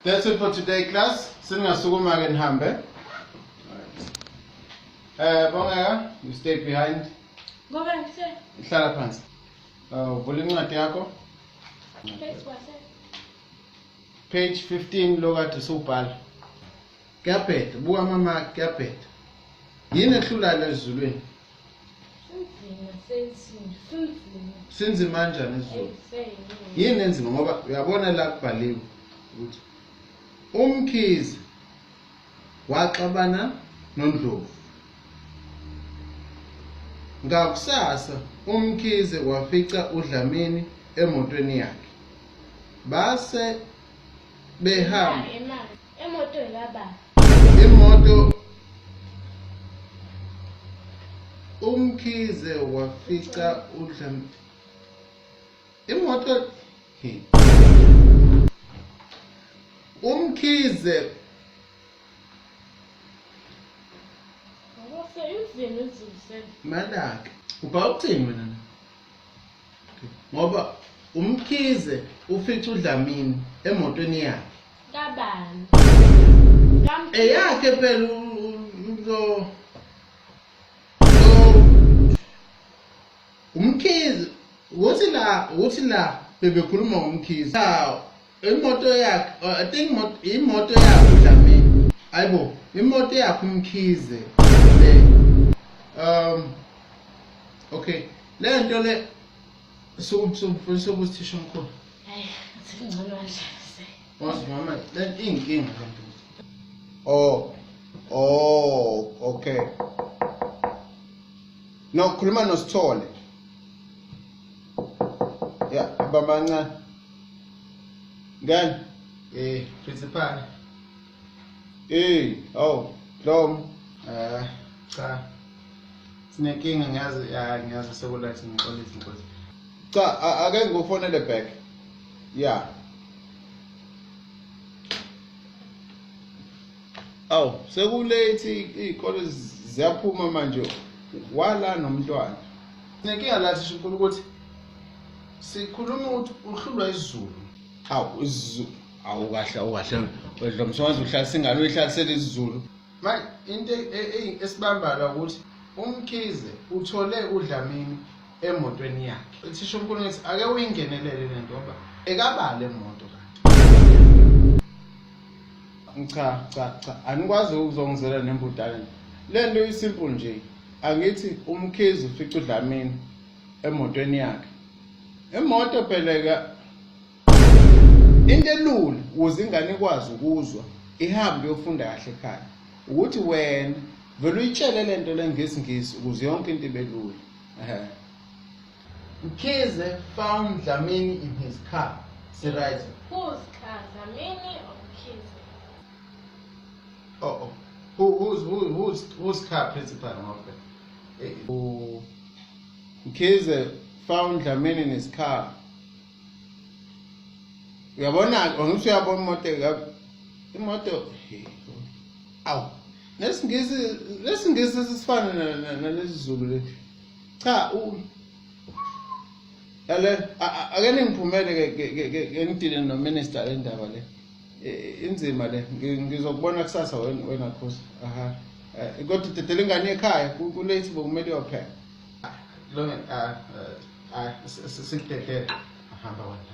That's it for today, class. Seningasukuma ke nihambe. Bongeka, you stay behind. Ngoba ngithe Hlala phansi. Vula incwadi yakho. Page wase. Page 15 lokade usubhala. Kuyabheda, buka mama, kuyabheda. Yini ehlulayo esiZulwini? Sinzima sensini, sinzima. Sinzima kanjani isiZulu? Eyiseyini. Yini enzima ngoba uyabona la kubhaliwe ukuthi uMkhize waxabana noNdlovu. Ngakusasa uMkhize wafica uDlamini emotweni yakhe. Base behamba Imali. Emotweni kababa. Imoto uMkhize wafica uDlamini imoto he. UMkhize Ngoba seyinzima isiZulu se. Malaka ubhala ukuthini wena la? Ngoba uMkhize ufica uDlamini emotweni yakhe. Kabani? Kamkhize. Eyakhe phela lo lo uMkhize uthi la bebekhuluma ngoMkhize. La imoto yakhe, I think imoto yakhe uDlamini. Ayibo, imoto yakhe uMkhize le. Okay, le nto le sukuthisha omkhulu. Hayi, singcono kanje. Se. Wazi mama, le inkinga le nto. Oh, okay. No, khuluma noSithole. Yeah, baba kancane. Ngani? Principal. Oh, Dlom. Cha. Sinenkinga, ngiyazi, ya ngiyazi sekulathi, ngixolise, ngixolise. Cha, ake ngikufonele back. Yeah. Awu, sekulate, iy'kole ziyaphuma manje, wala nomntwana. Sinenkinga la thisha omkhulu ukuthi sikhuluma ukuthi uhlulwa isiZulu. Awu, isiZulu. Awu kahle, awu kahle. Wedla mswazi uhlalisa ingane, uyihlalisele isiZulu. Manje into esibamba la ukuthi uMkhize uthole uDlamini emotweni yakhe. Thisha omkhulu, ngithi ake uyingenelele le nto ngoba ekabale emoto kanti. Cha cha cha, anikwazi ukuzongizela nembudane. Le nto isimple nje. Angithi uMkhize ufica uDlamini emotweni yakhe. Imoto phela ka into elula ukuze ingane ikwazi ukuzwa ihambe iyofunda kahle ekhaya ukuthi wena vele uyitshele le nto le ngesiNgisi ukuze yonke into ibe lula. Ehhe. Mkhize found Dlamini in his car. Si right. Whose car? Dlamini or Mkhize? Oh. Who who's who who's whose car, principal? Okay. Oh. Mkhize found Dlamini in his car. Uyabona, angithi uyabona imoto imoto, awu, lesiNgisi sisifana nalesiZulu le. Cha, u yale ake ningiphumele ke ke ngidile no minister le ndaba le. Inzima le. Ngizokubona kusasa wena Khosi. Aha. Kodwa dedela ingane ekhaya, kulate, bokumele iyopheka. Lo ah ah, sikudedele. Hamba wena.